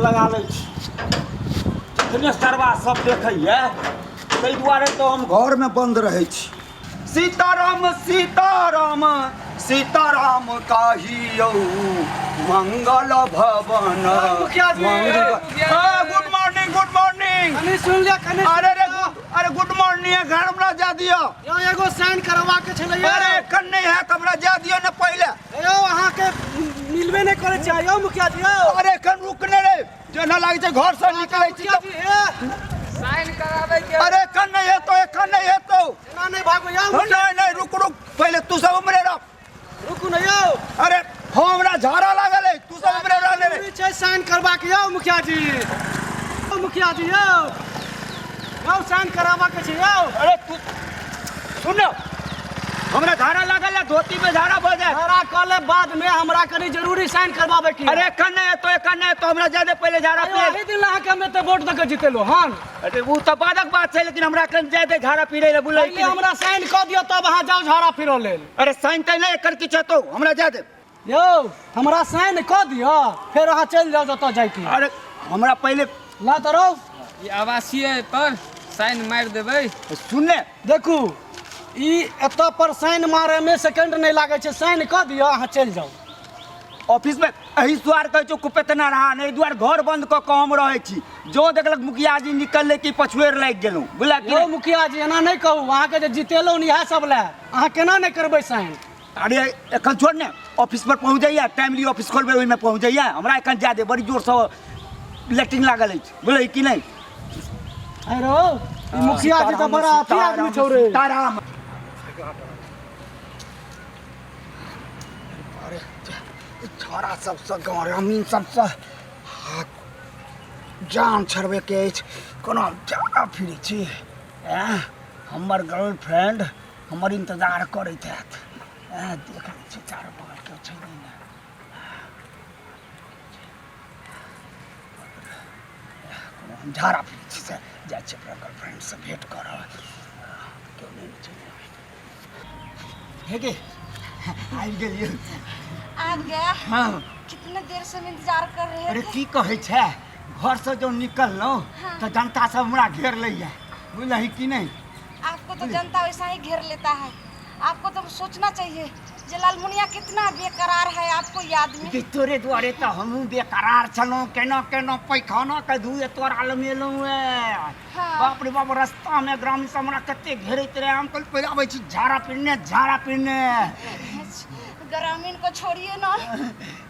लगा लै छी। जखने सरवा सब देखैए, ताहि दुआरे तऽ हम घरमे बन्द रहै छी। सीताराम सीताराम सीताराम कहियौ मंगल भवन। मुखिया जी, गुड मॉर्निंग, गुड मॉर्निंग। कनी सुन लिअ, कनी। अरे रे, अरे गुड मॉर्निंग, घर हमरा जा दियौ। यौ, एगो साइन करवा के छलै यौ। अरे एखन नहि हैत, हमरा जा दियौ ने पहिले। यौ, अहाँके मिलबे नहि करै छै यौ मुखिया जी यौ। अरे एखन रुक ने रे, जेना लागै छै घर से निकलै छी। मुखिया जी, ए, साइन कराबै के। अरे एखन नहि हेतौ, एखन नहि हेतौ। एना नहि भागू यौ। नहीं नहीं, रुक रुक, पहिले तू सब उमरे रह। रुकू ने यौ। अरे हमरा झाड़ा लागल है, तू सब उमरे रहने रे। जरूरी छै साइन करवा के यौ मुखिया जी, यौ मुखिया जी, यौ यौ, साइन कराबा के छै यौ। अरे तू सुन ने, हमरा झाड़ा लागल है, धोती में झाड़ा भऽ जाए। झाड़ा कऽ ले बाद में, हमरा कनी जरूरी साइन करवाबे के। अरे एखन नहि हेतौ, एखन नहि हेतौ, हमरा जादे पहिले झाड़ा अरे पे। एही दिन अहाँके हम एते वोट दऽ के जितेलहुँ हन। अरे ओ तऽ बादक बात छै, लेकिन हमरा एखन जादे झाड़ा पीरै लए बुलै। पहिले हमरा साइन कऽ दिअ, तब अहाँ जाउ झाड़ा फिरऽ लेल। अरे साइन तऽ नहि एकर किछु हेतौ, हमरा जाय दे। यौ, हमरा साइन कऽ दिअ, फेर अहाँ चलि जाउ जतऽ जाइके। अरे हमरा पहिले ला तऽ रहू। ई आवासीय पर साइन मारि देबै। सुन ने। देखू, ई एतऽ पर साइन मारैमे सेकंड नहि लागै छै। साइन कऽ दिअ, अहाँ चलि जाउ। ऑफिस में एहि दुआर कहै छौ कुपेतना रहा नहि, एहि दुआर घर बंद कऽ कऽ हम रहै छी। जो देखलक मुखिया जी निकलले कि पछुएर लागि गेलहुँ, बुझलक कि यौ नहि? मुखिया जी, एना नहि कहू। अहाँके जे जितेलहुँ ने इएह सब लए, अहाँ केना नहि करबै साइन? अरे एखन छोड़ ने, ऑफिस पर पहुँच जाइए, टाइमली ऑफिस खोलबै, ओहिमे पहुँच जाइए। हमरा एखन जा दे, बड़ी जोरसँ लैट्रिन लागल अछि, बुझलै कि नहि? अरे रौ, ई मुखिया जी तऽ बड़ा अथी आदमी छौ रे। सीताराम। अरे छोरा सबसँ, ग्रामीण सबसँ जान छोड़बैके अछि। कोना जादा फिरै छी? आँय, हमर गर्लफ्रेंड हमर इंतजार करैत हैत। आँय, देख लै छी चारू बगल, केओ छै नहि ने। कोनो हम झाड़ा फिरै छी से जाइ छी अपना गर्लफ्रेंडसँ भेंट करऽ। केओ नहि छै। हे गे, आबि गेलियै। आ गया? हाँ। कितने देर से हम इंतजार कर रहे अरे थे। की कहै छै, घरसँ जँ निकललहुँ तऽ जनता सब हमरा घेर लैए, बुझलही कि नहि? आपको तो जनता वैसा ही घेर लेता है। आपको तो सोचना चाहिए जे लालमुनिया कितना बेकरार है आपको याद में। कि तोरे दुआरे तऽ हमहूँ बेकरार छलहुँ। केना केना पैखाना के धुए तोरा लमेलहुँ हेँ। बाप रे बाप, रास्ता में ग्रामीण सब हमरा कते घेरैत रहे। हम कहलियै पहिले अबै छी झाड़ा पिन्ने, झाड़ा पिन्ने। ग्रामीण को छोड़िए ना।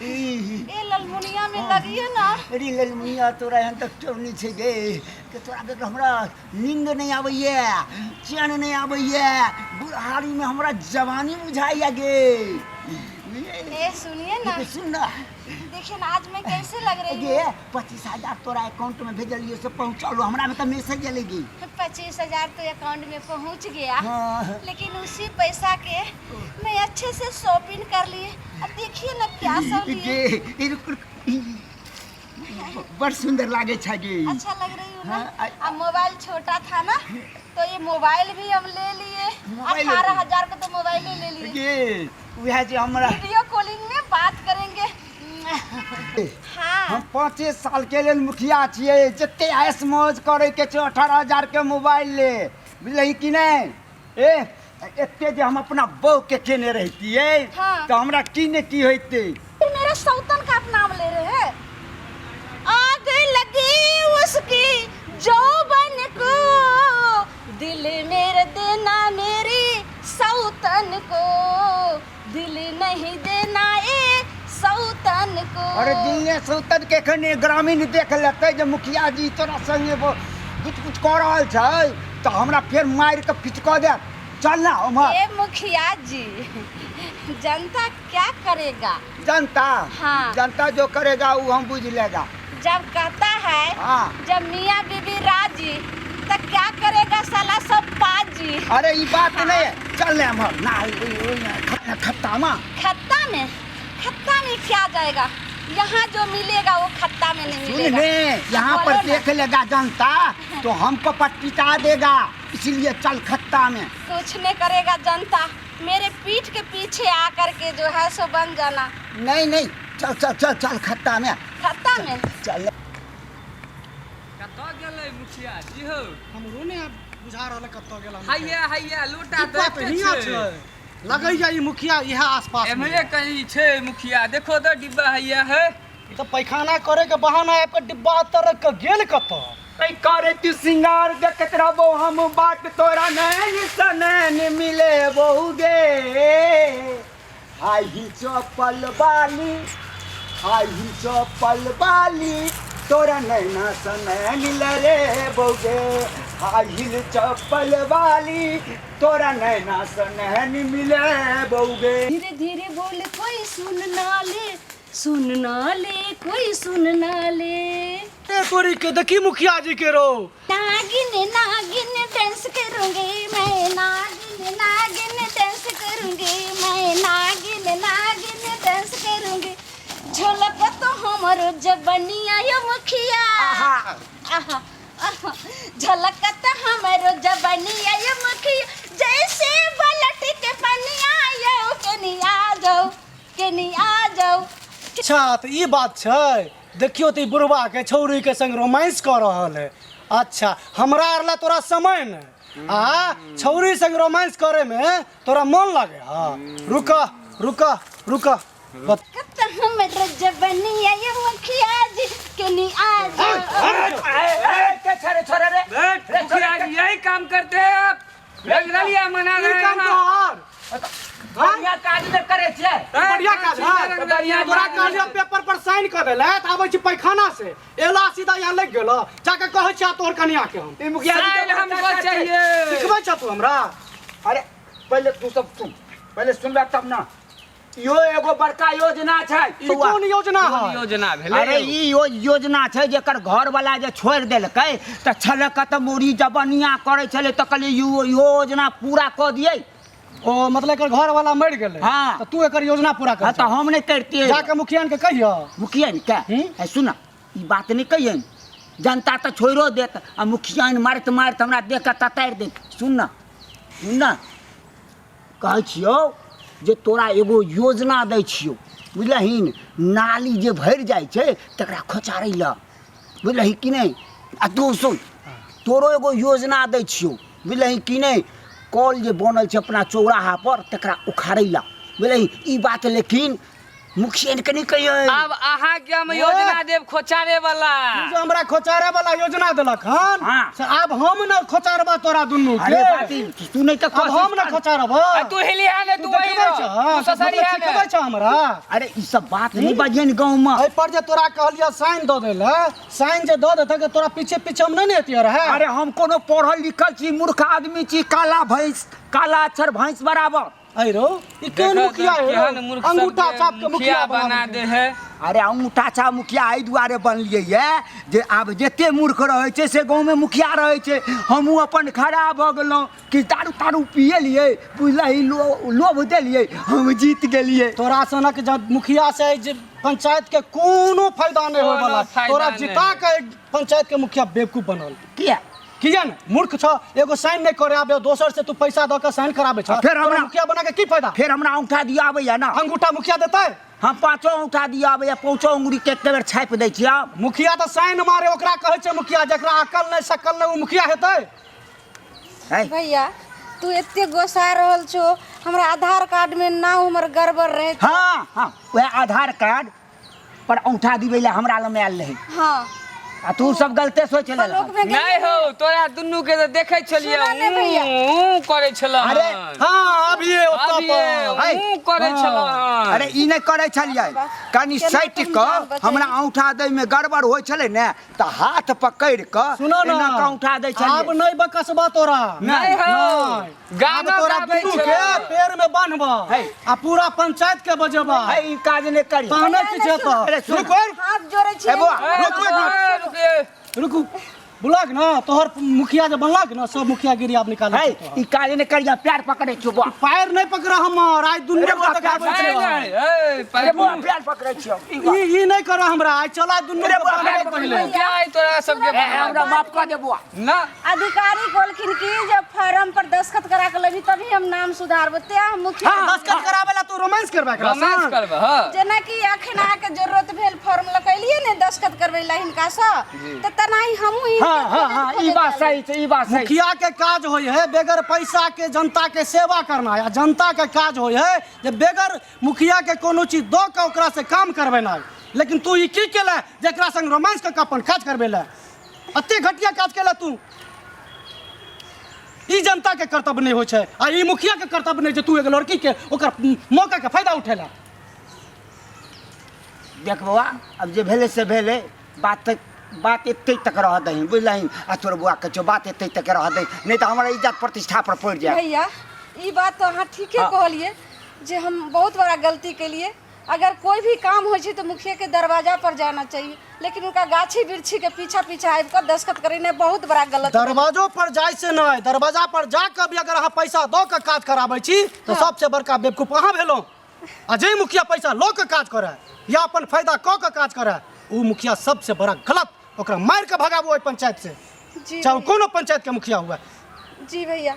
ई, ए ललमुनिया में लगिए ना। अरे ललमुनिया, तोरा एहन तक क्यों नहीं छै गे कि तोरा देख हमरा नींद नहीं आबैए, चैन नहीं आबैए, बुढ़ारी में हमरा जवानी बुझाइए गे। ए सुनिए ना। सुन ना। देखिए ना, आज मैं कैसे लग रही गे हूँ। 25,000 तोरा अकाउंट में भेजलियो से पहुँचलो? हमरा में तो मैसेज एलै। 25,000 तो अकाउंट में पहुंच गया। लेकिन उसी पैसा के मैं अच्छे से शॉपिंग कर लिए। अब देखिए ना, क्या सब लिए। गे ई रुक रुक, ई, बड़ सुंदर लागे छै गे। अच्छा लग रही हूँ ना? हाँ, अब मोबाइल छोटा था ना, तो ये मोबाइल भी हम ले लिए। मोबाइल ले 18,000 का तो मोबाइल ही ले लिए। गे वएह जे हमरा वीडियो कॉलिंग में बात करेंगे। हाँ। हम 5 साल के लेल मुखिया छियै, जते ऐश मौज करे के छै 18,000 के मोबाइल ले, बुझलही कि नहि? ए एते जे हम अपना बहू के केने रहितियै तऽ हमरा की ने की होइतै। फिर मेरा सौतन का आप नाम ले रहे हैं। आग लगी उसकी जौबन को, दिल मेरा देना मेरी सौतन को, दिल नहीं देना ए सौतन को। अरे दिल ने सौतन के एखन ग्रामीण देख लेतै जे मुखिया जी तोरा संगे कुछ कुछ कऽ रहल छै, तऽ हमरा फेर मारि कऽ फिच कऽ देत। चल ना उम्हर। ए मुखिया जी, जनता क्या करेगा? जनता? हाँ। जनता जो करेगा वो हम बुझ लेगा। जब कहता है जब मियाँ बीबी राजी तो क्या करेगा साला सब पाजी। अरे ये बात नहीं है, चल ले उम्हर ना, खत्ता में। खत्ता में? खत्ता में क्या जाएगा? यहाँ जो मिलेगा वो खत्ता में नहीं सुन मिलेगा। ले, यहाँ पर बोलो ना। देख लेगा जनता तो हमको पटपिटा देगा, इसीलिए चल खत्ता में। कुछ नहीं करेगा जनता, मेरे पीठ के पीछे आकर के जो है सो बन जाना। नहीं नहीं, चल चल चल चल खत्ता में। खत्ता में चल। गेलै मुखिया जी हो? हमरो ने आब बुझा रहल है कतऽ गेल हम। हैया हैया, लोटा डिब्बा तऽ तऽ एते हियाँ छै। छै, लगैया ई मुखिया इएह आसपास में। एम्हरे कहीं छै मुखिया, देखो तऽ डिब्बा हैया है। ई तऽ पैखाना करे के बहाना आबि कऽ डिब्बा ओतऽ रखि कऽ गेल कतऽ? ऐ करे तू सिंगार, देखत रहबो हम बाट तोरा, नैन से नैन मिले बहु गे। हाई ही चप्पल बाली, हाई ही चप्पल बाली, तोरा नैना से नैन रे बौगे। हाई हिल चप्पल बाली, तोरा नैना से नैन मिले बौगे। धीरे धीरे बोल, कोई सुन ना ले, सुन ना ले, कोई सुन ना ले। ए तोरी के, देखी मुखिया जी के रो। नागिन नागिन डांस करूंगी मैं, नागिन नागिन डांस करूंगी मैं, नागिन नागिन डांस करूंगी। झलक तो हमरो जबनिया यो मुखिया, आहा आहा, झलक तो हमरो जबनिया यो मुखिया, जैसे बलट के पनिया यो, केनी आ जाओ, केनी आ जाओ। अच्छा, तऽ ई बात छै। देखियौ तऽ ई बुढ़वा के छौरी के संग रोमांस कऽ रहल है। अच्छा, हमरा आर ला तोरा समय नहि आ छौरी संग रोमांस करे में तोरा मन लागे? हाँ, रुक रुक रुक। कत हमरो जबनिया यो मुखिया जी, केनी आ जाओ। के छोरे छोरे रे? बैठ, मुखिया जी यही काम करते हैं आप, रंगरलिया मना ई रहे काम हैं। तोहार बढ़िया काज ने करे छियै। बढ़िया काज है। रंगरलिया तोरा मना कहलियो पेपर पर साइन कऽ देले तऽ आबै छी पैखाना से, एला सीधा यहाँ लागि गेलो। जाके कहै छियै तोहर कनिया के हम। ई मुखिया जी के साइन हमको बच्चा छै। चाहिए। सिखबै छ तू हमरा? अरे पहिले तू सब सुन, पहिले सुनबे तब ना। इहो एगो बड़का योजना छै। ई कोन योजना कोन है? योजना भेलै? अरे ई योजना छै, जेकर घर वाला जे छोड़ि देलकै तऽ छलै कत मोरी जबनिया करै छलै, तऽ कहलियै यो योजना पूरा कऽ दियै। ओ मतलब एकर घर वाला मरि गेलै? हाँ। तऽ तू एकर योजना पूरा कर? हाँ, तऽ हम नहि करितियै? जाके मुखियान के कहियो। मुखिया के? हम्म? ए, सुन, ई बात नहि कहियन, जनता तऽ छोड़ियो देत आ मुखियान मारैत मारैत हमरा देख कऽ ततारि देत। सुन न, सुन न, कहै छियौ जे तोरा एगो योजना दै छियौ, बुझलहिन? नाली जे भरि जाइ छै तकरा खोचारै लए, बुझलही कि नहि? आ तू सुन, तोरो एगो योजना दै छियौ, बुझलही कि नहि? कल जे बनल छै अपना चौराहा पर तकरा उखाड़ै लए, बुझलही? ई बात लेकिन मुखिया के नहि कहियै। आब अहाँ के हम योजना देब खोचारे वाला। तू जे हमरा खोचारे वाला योजना देलक हन, हाँ। से आब हम न खोचारबा तोरा दुनू के। अरे बात ई तू नहि तऽ आब हम न खोचारब। आ तू हिलिया ने, तू वही देखबै रह। छ, हाँ, तू ससरिया मतलब सिखबै ने। छ हमरा? अरे ई सब बात नहि बजियन गाँव में। एहि पर जे तोरा कहलियै साइन दऽ दै लए, साइन जे दऽ देतै तऽ तोरा पीछे पीछे हम नहि ने एतियै रहए। अरे हम कोनो पढ़ल लिखल छी? मूर्ख आदमी छी, काला भैंस, काला अक्षर भैंस बराबर। अरे रो, ई केहन देखऽ मुखिया तऽ है रो? केहन मूर्ख अंगूठा सबके छाप के मुखिया बना दे है। अरे अंगूठा छाप मुखिया एहि दुआरे बनलियै ये जे आब जते मूर्ख रहै छै से गाँवमे मुखिया रहै छै। हमहूँ अपन खड़ा भऽ गेलहुँ कि दारू तारू पियलियै, बुझलही, लोभ देलियै, हम जीत गेलियै। तोरा सनक जब मुखिया से जे पंचायत के कोनो फायदा नहीं होय वाला। कोनो फायदा तोरा नहि। जिता के पंचायत के मुखिया बेवकूफ बनल। किया? किया ने मूर्ख छ, एगो साइन नहीं करे आबे, दोसर से तू पैसा दऽ के साइन कराबे छ। फेर हमरा- तोरा मुखिया बना के की फायदा? फेर हमरा अंगूठा दिया आबैया ना? अंगूठा मुखिया देतै? हम पाँचो अंगूठा दिया आबैया, पाँचो अंगूरी के एक बेर छापि दै छियै आब। मुखिया तऽ साइन मारे ओकरा कहै छै मुखिया, जकरा अकल नहि सकल नहि ओ मुखिया हेतै? है भैया, तू एते गोसा रहल छो, हमरा आधार कार्ड में नाम हमर गड़बड़ रहे। हाँ हाँ, वएह आधार कार्ड पर औंठा दिबै लए हमरा लग आयल रहै। हाँ। आ तू सब गलते सोच लेलह। ब्लॉक में नहीं हो, तोरा दुनू के तो देखे छलियै, सुनऽ ने भैया। ऊ करै छलह। अरे, हाँ, अभिये ओतऽ अभिये पर। है। ऊ करै छलह। अरे ई नहि करै छलियै, कनि केना सटि तुम कऽ जान बचेली? हमरा औंठा दै मे गड़बड़ होइ छलै ने तऽ हाथ पकड़ि कऽ सुनो ना, एना कऽ औंठा दै आब छलियै। नहि बकसबा तोरा। नहीं हो। नहि। गाना आब तोरा गाबै दुनू छलै। के पेड़ में बान्हबा है। आ पूरा पंचायत के बजेबा। है, ई काज नहि करी। तहने किछु हेतौ। अरे सुन। रुको। हाथ जोड़ै छी। ए बौआ, रुकू एक मिनट। रुक। रुकू, बुलक ना तोहर मुखिया जे बनलक ना, सब मुखियागिरी आब निकालै है छै तोहर। ई काज नहि करिया, प्यार पकड़ै छियौ बौआ। पैर नहि पकड़ हमर, आइ दुनू अरे के बाप रे, देखाबै नहीं छियौ। नहीं, ए, अरे बौआ, पैर प्यार पकड़ै छियौ। ई ई ई नहि कर हमरा, आइ चला दुनू अरे के बाप रे, बान्हबै पहिले। क्या है तोरा सबके? ए, हमरा माफ कऽ दे बौआ। ना। अधिकारी कहलखिन कि जब फार्म पर दस्तखत करा के लेबी तभी हम नाम सुधारबो, ते हम मुखिया। दस्तखत कराबै ला तू रोमांस करबा एकरा रोमांस संग? करबै, हाँ। जेनाकि अखन अहाँके जरूरत भेल, फॉर्म लऽ के एलियै ने दस्तखत करबै ला हिनकासँ, तऽ तेनाही हमहूँ हिनका हाँ हाँ हाँ, ई बात सही छै, ई बात सही। मुखिया के काज होय है बगैर पैसा के जनता के सेवा करना, आ जनता के काज होय है जे बगैर मुखिया के कोनो चीज दऽ के ओकरा से काम करबेनाइ। लेकिन तू ई की केले जेकरा संग रोमांस कऽ के अपन काज करबेले? एते घटिया काज केले तू। ई जनता के कर्तव्य नहीं होइ छै आ ई मुखिया के कर्तव्य नहीं जे तू एगो लड़की के ओकर मौका के फायदा उठेला। देख बौआ, अब जे भेलै से भेलै, बात तक बात एते तक रह दही, बुझलही? आ तोर बौआ के छौ, बात एते तक रह दही, नहीं तऽ हमरा इज्जत प्रतिष्ठा पर पड़ि जायत। भैया ई बात तो अहाँ ठीके हाँ। कहलिए जे हम बहुत बड़ा गलती केलिए। अगर कोई भी काम होइ छै तऽ मुखिया के दरवाजा पर जाना चाहिए, लेकिन उनका गाछी वृक्षी के पीछा पीछा आबि कऽ दस्तखत करेनाइ बहुत बड़ा गलत। दरवाजो पर जाय से नहीं, दरवाजा पर जा कऽ भी अगर अहाँ पैसा दऽ कऽ काज कराबै छी तऽ सबसे बड़का बेवकूफ अहाँ भेलहुँ। आ जे मुखिया पैसा लऽ कऽ काज करे या अपन फायदा कऽ कऽ काज करे, उ मुखिया सबसे बड़ा गलत, ओकरा मारि कऽ भगाबू ओहि पंचायत से, जी चाहे उ भैया। कोनो पंचायत के मुखिया हुए। जी भैया,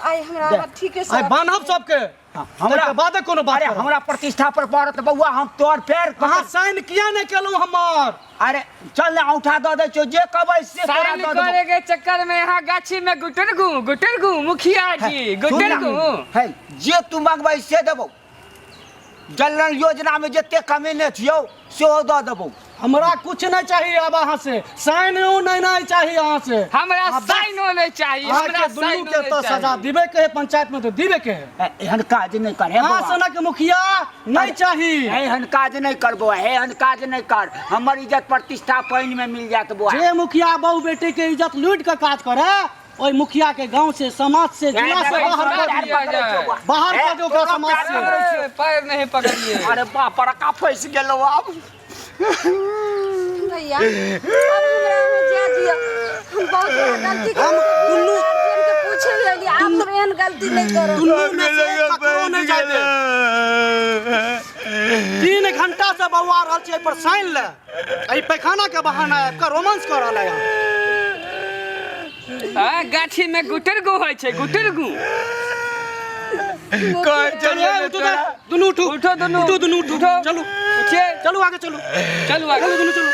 आइ हमरा अहाँ ठीके से आइ बान्हब सबके, हाँ, हमरा बादे कोनो बात अरे करब। हमरा प्रतिष्ठा पर पड़त बौआ, हम तोर पैर पकड़- अहाँ साइन किया नहि केलहुँ हमर? अरे चल ने, औंठा दऽ दै छियौ, जे कहबै से तोरा साइन दऽ देबौ। करे के चक्कर में यहाँ गाछी में गुटर गु गुटर गु मुखिया जी सुन गुटर ना, गु। है जे तू मंगबै से देबौ। जल नल योजना में जते कमेने छियौ सेहो दऽ देबौ। हमरा कुछ नहीं चाहिए अब अहाँ से, साइन नहीं नहीं चाहिए अहाँ से। हमरा आ बस। साइनो नहीं चाहिए, अहाँ हमरा के दुनू साइनो के नहीं तो सजा चाहिए। दिबे के है पंचायत में तो दिबे के है। ए, एहन काज नहीं कर, हे अहाँ बौआ। सनक मुखिया नहीं चाहिए। एहन काज नहीं कर बौआ, एहन काज नहीं कर, हमर इज्जत प्रतिष्ठा पानि में मिल जायत बौआ। जे मुखिया बहु बेटी के इज्जत लूट के काज करे, ओहि मुखिया के गांव से, समाज से, जिला से बाहर कर दिया दियौ। जाए। बाहर कर दियौ ओकरा समाज से। अरे, पैर नहीं पकड़िए। अरे बाप, बड़का फंसि गेलौ आब। भैया अब हमरा अहाँ जाय दिअ, हम बहुत बड़ा गलती हम दुनू- गार्जियन के पूछे लेली, आब हम एहन गलती नहीं करब। दुनू में से ककरो नहीं जाय देब। 3 घंटा से बौआ रहल छी एहि पर साइन ले, एहि पैखाना के बहाना आबि कऽ रोमांस कऽ रहल है यहाँ। हाँ, गाछी में गुटर गु होइ छै, गुटर गु। चलू ए, उठू तऽ, दुनू उठू। उठो दुनू। उठू दुनू, उठू। उठो। चलू। उठिए। चलू आगे, चलू। चलू आगे। चलू दुनू, चलू,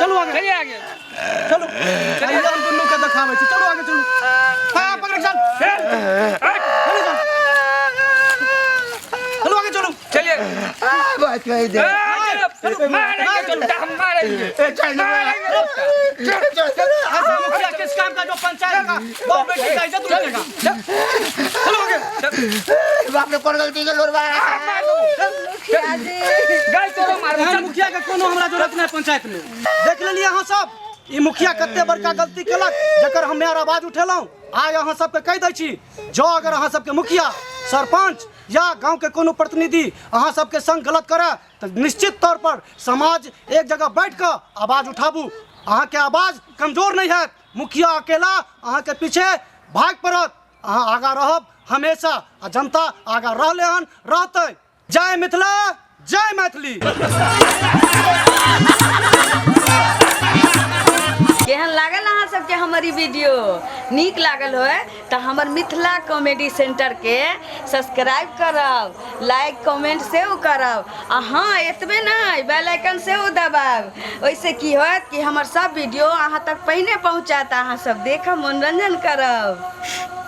चलू आगे। चलिए आगे। चलू, चलिए हम दुनू के देखाबै छी। चलू आगे, चलू। हाँ, पकड़ के चल। चलू, चल। चलू आगे, चलू। चलिए। बात कहि दे। चलो, मारेंगे जूता, हम मारेंगे। ए, चल ना। मारेंगे जूता। ऐसा मुखिया किस काम का जो पंचायत का बहु बेटी का इज्जत लूटेगा? चलो आगे। बाप रे, कोन गलती के लोरबा। मुखिया जी गाय तोरो मारबो। एहन मुखिया के कोनो हमरा जरूरत नहीं पंचायत में। देख लेलिए अहाँ सब ई मुखिया कते बड़का गलती केलक, जकर हमे आर आवाज उठेलहुँ। आइ अहाँ सबके कहि दै छी, जँ अगर अहाँ सबके मुखिया, सरपंच या गाँव के कोनो प्रतिनिधि अहाँ सबके संग गलत करे तऽ निश्चित तौर पर समाज एक जगह बैठ कऽ आवाज उठाबू। अहाँके आवाज कमजोर नहीं हैत। मुखिया अकेला अहाँके पीछे भाग पड़त, अहाँ आगाँ रहब हमेशा, आ जनता आगाँ रहले हन, रहतै। जय मिथिला, जय मैथिली। केहन लागल अहाँ सबके हमर ई वीडियो? नीक लागल होय तऽ हमर मिथिला कॉमेडी सेंटर के सब्सक्राइब करब, लाइक कमेंट सेहो करब, आ हाँ एतबे नहि, बेल आइकन सेहो दबायब। ओहिसँ की होयत कि हमर सब वीडियो अहाँ तक पहिने पहुँचत, अहाँ सब देखब, मनोरंजन करब।